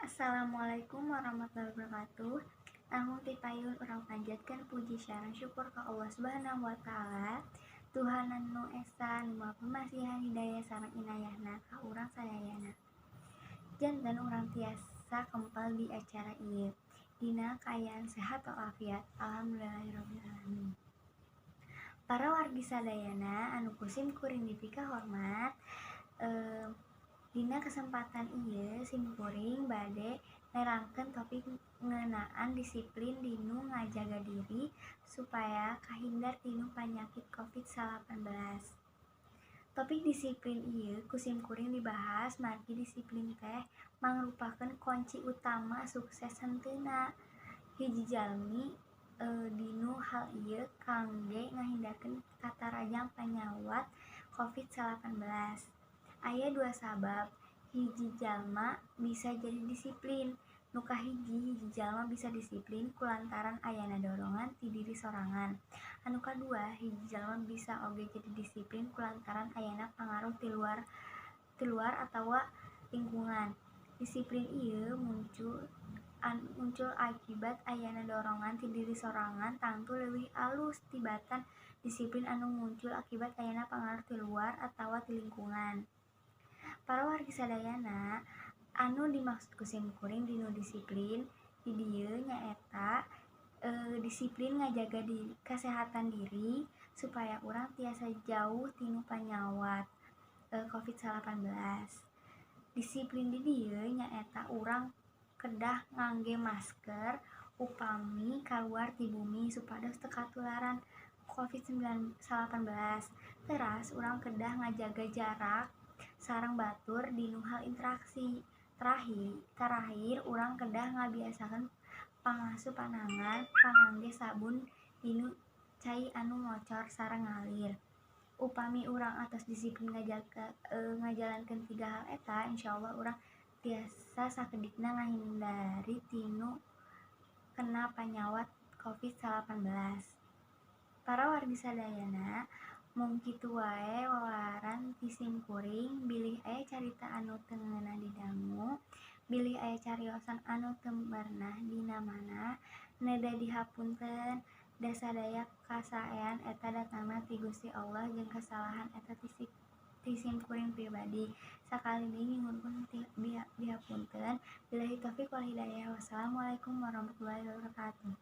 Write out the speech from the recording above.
Assalamualaikum warahmatullahi wabarakatuh. Langkung ti payun urang panjatkeun puji sareng syukur ka Allah Subhanahu wa Taala, Tuhan anu Esa, nu Maha Pemasihan hidayah sareng inayahna ka urang sadayana. Janten urang tiasa kempel di acara ieu dina kaayaan sehat walafiat. Alhamdulillahirabbil alamin. Para wargi sadayana anu ku sim kuring dipikahormat, dina kesempatan ieu sim kuring bade nerangkeun topik ngeunaan disiplin dinu ngajaga diri supaya kahindar tinu panyakit Covid-19. Topik disiplin ieu ku sim kuring dibahas margi disiplin teh mangrupakeun kunci utama sukses henteuna hiji jalmi dinu hal ieu kangge ngahindarkeun katarajang panyawat Covid-19. Aya dua sabab hiji jalma bisa jadi disiplin. Nu kahiji, hiji jalma bisa disiplin kulantaran ayana dorongan ti diri sorangan. Anu kadua, hiji jalma bisa oge jadi disiplin kulantaran ayana pangaruh ti luar atawa lingkungan. Disiplin ieu muncul akibat ayana dorongan ti diri sorangan tangtu leuwih alus tibatan disiplin anu muncul akibat ayana pangaruh ti luar atawa ti lingkungan. Para wargi sadayana, anu dimaksud ku sim kuring dinu disiplin di dieu nyaeta disiplin ngajaga kasehatan diri supaya urang tiasa jauh tinu panyawat Covid-19. Disiplin di dieu nyaeta urang kedah ngangge masker upami kaluar ti bumi supados teu katularan Covid-19. Teras urang kedah ngajaga jarak sareng batur dinu hal interaksi. Terakhir, urang kedah ngabiasakeun pangasuh panangan pangangge sabun dinu cai anu ngocor sareng ngalir. Upami urang atos disiplin ngajalankeun tiga hal eta, insyaallah urang tiasa sakedikna ngahindari tinu kena panyawat Covid-19. Para wargi sadayana, mung kitu wae wawaran ti sim kuring. Bilih aya carita anu teu ngeunah didangu, bilih aya cariosan anu teu merenah dina manah, neda dihapunten, da sadaya kasaean eta datangna ti Gusti Allah jeung kasalahan eta ti sim kuring pribadi. Sakali deui nyuhunkeun dihapunten. Billahi taufik wal hidayah. Wassalamualaikum warahmatullahi wabarakatuh.